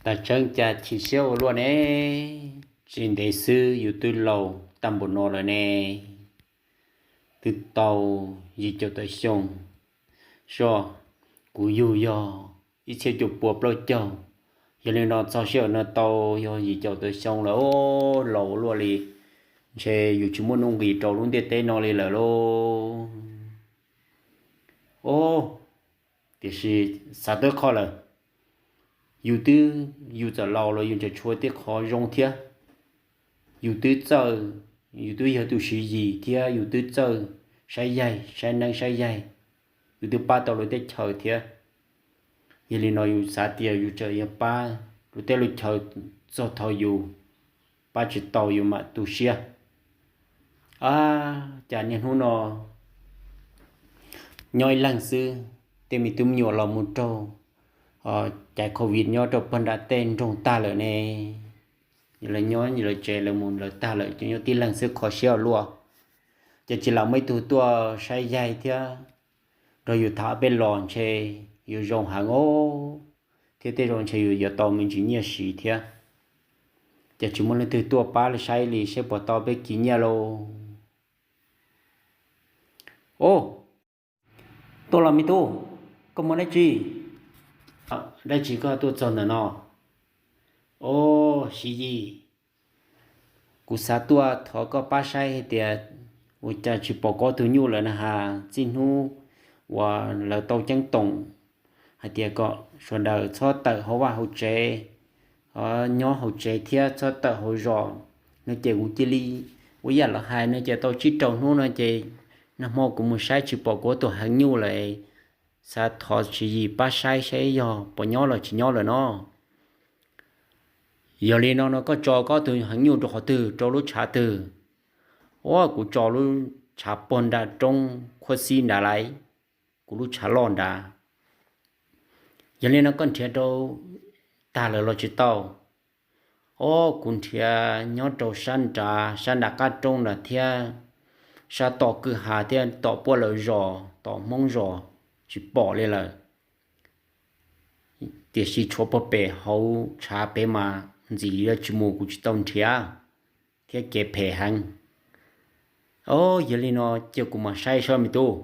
Tas tseeb cas chim siab ua luaj ne. Tsis ntev xwb yus twb laus tag npaum no lawm ne. Twb tau yim caum tawm xyoo. Soj, kuv yug yog ib txhiab cuaj pua plaub caug, yog li no txog sij hawm no tau yog yim caum tawm xyoo lawm, laus ua luaj li. Ntshe yus tsis muaj nuj nqis rau lub ntiaj teb no li lawm lauj. Tiam sis xav tau qhov lawm, yus twb, yus txawm laus los yus tseem tshuav tej qhov zoo thiab. Yus twb txawj, yus twb yog tus siv yim thiab yus twb txawj saib yaig, saib neeb saib yaig, yus twb pab tau lawv teb chaws thiab. Yog li no yus xav tias yus tseem yuav pab lub teb lub chaw txog thaum yus pab tsis tau yus mam tu siab. A, cas niaj hnub no nyob ib leeg xwb, tej me tub me nyuam los mus raug caiv covid nyob rau pag nram tej nroog tag lawm ne. Lawv nyob lawv tsev lawv mus lawv tag lawm, nyob tib leeg xwb kho siab ua luaj. Ces tsis lam muaj ib tug tuaj saib yaig thiab nrog yus tham peb los ntshe yuav zoo heev os, thiab tej zaum ntshe yus yuav tau me ntsis nyiaj siv thiab. Ces tsis muaj leej twg tuaj pab saib li seb puas tau peb kis nyiaj lauj. Os, tuaj los me tub, koj muaj dab tsi? Dab tsi koj tuaj txog ntawm no? Os, Siv Yis, kuv xav tuaj thov koj pab saib hais tias ua cas tsis pom koj tus nyuj lawm na has. Txij hnub uas lawv tau ceeb toom hais tias kom sawv daws txhob tawm hauv vaj hauv tsev, nyob hauv tsev thiab txhob tawm hauv zos no ces kuv cia li ua yam lawv hais no ces tau tsib rau hnub no ces nag hmo kuv mus saib tsis pom kuv tus heev nyuj lawm. Xav thov Siv Yis pab saib saib yog puas nyob los tsis nyob lawm no. Yog li no no koj tso koj tus heev nyuj rau qhov twg, rau lub tshav twg? Ua kuv tso lub tshav puag nram roob khuab xib nrad lawm, kuv lub tshav loj nrad. Yog li no koj nrhiav rau tag lawm los tsis tau? Os, kuv nrhiav nyob rau sab nrad, sab nram qab roob nrad thiab sab tom kwj ha thiab tom puab lawv zos tom Hmoob zos tsis pom li lawm. Tiam sis tshuav puag pem hauv tshav pem mas ntxim li tsis mus kuv tsis tau nrhiav thiab kev phem heev. Os, yog li no cia kuv mam saib saib me tub,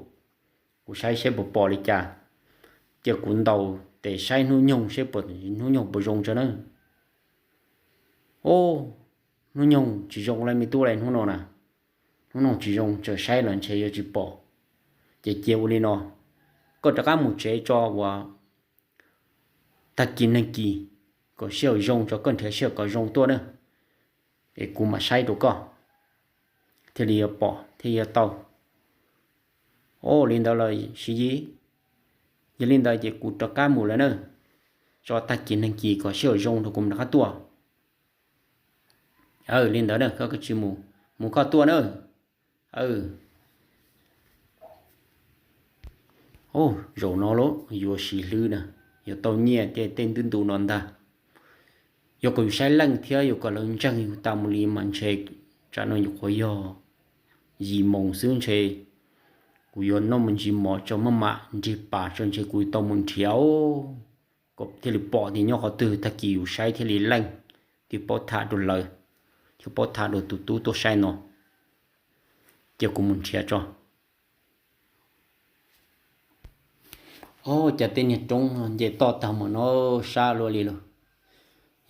kuv saib seb puas pom li cas. Cia kuv ntaus tes saib hnub nyoog seb puas, hnub nyoog puas zoo tso na. Os, hnub nyoog tsis zoo li me tub li hnub no na. Hnub nyoog tsis zoo, tseem saib los ntshe yuav tsis pom. Ces cia ua li no, koj rov qab mus tsev tso uas tag kis neeg kis kom sij hawm zoo tso, koj nrhiav sij hawm kom zoo tuaj na, es kuv mam saib rau koj thiaj li yuav pom thiaj yuav tau. Os, li ntawd los Siv Yis, yog li ntawd ces kuv rov qab mus lawm na, tso tag kis neeg kis kom sij hawm zoo rau kuv mam rov qab tuaj. Aw, li ntawd na, koj tsis mus, mus koj tuaj na. Aw, zaum no los yuav siv hlwb na, yuav tau nyiaj tej tej ntu ntu no ntag. Yog kom yus saib leej thiab yus kom lawv ntseeg yus tas mus li mas ntshe tsam no nyuam qhuav yog yim moos xwb ntshe kuv yuav noj me ntsis mov tso maj mam nrig pas tso ntshe kuv tau mus nrhiav kom thiaj li pom tias nyob qhov twg tag kis yus saib thiaj li leej, thiaj paub tham rau lawv, thiaj paub tham rau tus tub tuaj saib no. Cia kuv mus nrhiav tso. Os, cas tej niag roob nce toj tag mus no sab luaj li lauj.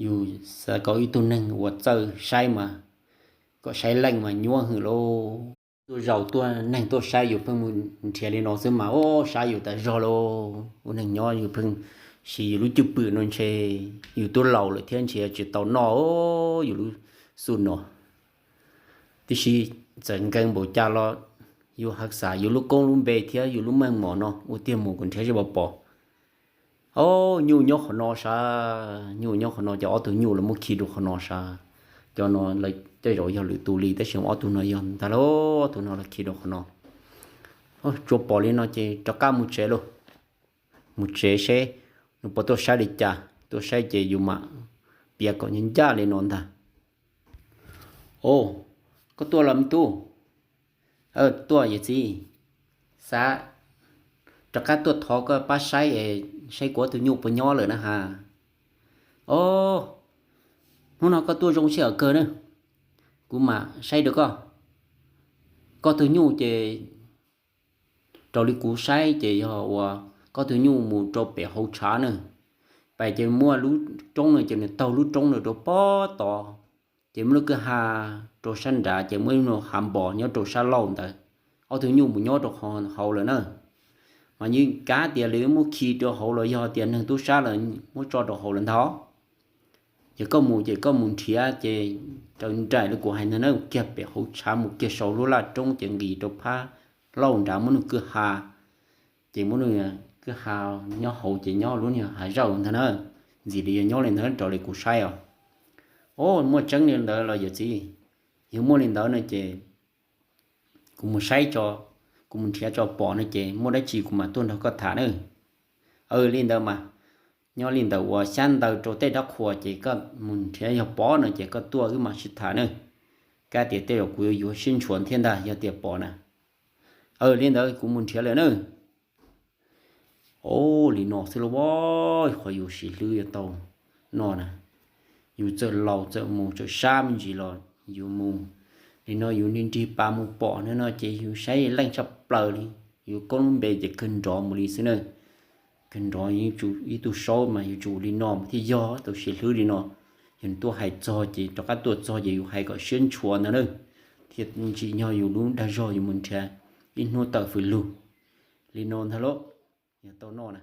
Yus xav kom ib tug neeg uas txawj saib mas kom saib leej mas nyuaj hwm lauj. Tuaj zaum tuaj neeg tuaj saib yus pheej mus nrhiav li no xwb mas os, saib yus tas zog lauj. Ua neeg nyob yus pheej siv yus lub cwj pwm no ntshe yus twb laus lawm thiab ntshe tsis tau noj yus lub xub no. Tiam sis txawm nkees npaum cas los yus haj xam yus lub koob lub npe thiab yus lub meej mom no ua tiag mus kom nrhiav seb puas pom. Os, nyuj nyob qhov no sav, nyuj nyob qhov no, cov ob tug nyuj los muab khi rau qhov no sav. Cov no lawv tej zaum yog lwm tus li tab sis ob tug no yog ntag lauj, ob tug no los khi rau qhov no. Tsuas pom li no ces rov qab mus tsev lauj. Mus tsev seb nws puas tuaj saib li cas, tuaj saib ces yus mam piav kom ncaj ncaj li no ntag. Os, koj tuaj los me tub? Aw, tuaj yawm txiv. Xav rov qab tuaj thov koj pab saib es saib kuv ob tug nyuj puas nyob lawm na has. Os, hnub no koj tuaj zoo siab kawg na, kuv mam saib rau koj. Koj tug nyuj ces raws li kuv saib ces yog uas koj tug nyuj mus rau pem hauv tshav na, pais ces muaj lub roob no ces nws taug lub roob no rau pob tod, ces muaj lub kwj ha rau sab nrad ces muaj ib lub hav npos nyob rau sab laug ntawd. Ob tug nyuj mus nyob rau hauv lawm na, mas yeej kav tias lawv muab khi rau hauv los yog tias neeg tub sab lawv muab tso rau hauv lawm ntag. Ces koj mus ces koj mus nrhiav ces raws nraim li kuv hais ntag na, kiag pem hauv tshav mus kiag saum lub laj roob ces nqis rau phab laug nrad muaj lub kwj ha, ces muaj lub kwj ha nyob hauv ces nyob lub niag hav zawj ntag na. Ntxim li yog nyob li ntawd raws li kuv saib os. Os, muaj tseeb li ntawd los yawm txiv? Yog muaj li ntawd no ces kuv mus saib tso, kuv mus nrhiav tso pom no ces muaj dab tsi kuv mam tuaj nrog koj tham na. Aw, li ntawd mas, nyob li ntawd uas xyab ntawd rau tej dab qhuas ces koj mus nrhiav yog pom no ces koj tuaj wb mam sib tham na. Kav tias tej zaum kuv yuav yuav siab ntshua thiab ntag yog tias pom na. Aw, li ntawd kuv mus nrhiav lawm na. Os, li no xwb lauj, qhov yus sim hlwb yuav tau noj na. Yus txawm laus txawm mus txawm sab me ntsis los yus mus. Li no yus nrig nrig pas mus pom no no ces yus saib leej tshaj plaws li. Yus koob lub npe ces kawg nrov mus li xwb na. Kawg nrov, ib tug saub mas yuav tsum li no mas thiaj yog tau sim hlwb li no. Yog nws tuaj hais txog ces rov qab tuaj txog ces yus hais kom siab ntshua ntag na, thiaj tsim nyog yus lub dag zog yus mus nrhiav ib hnub tawm fws lug. Li no ntag lauj, yog tau noj na.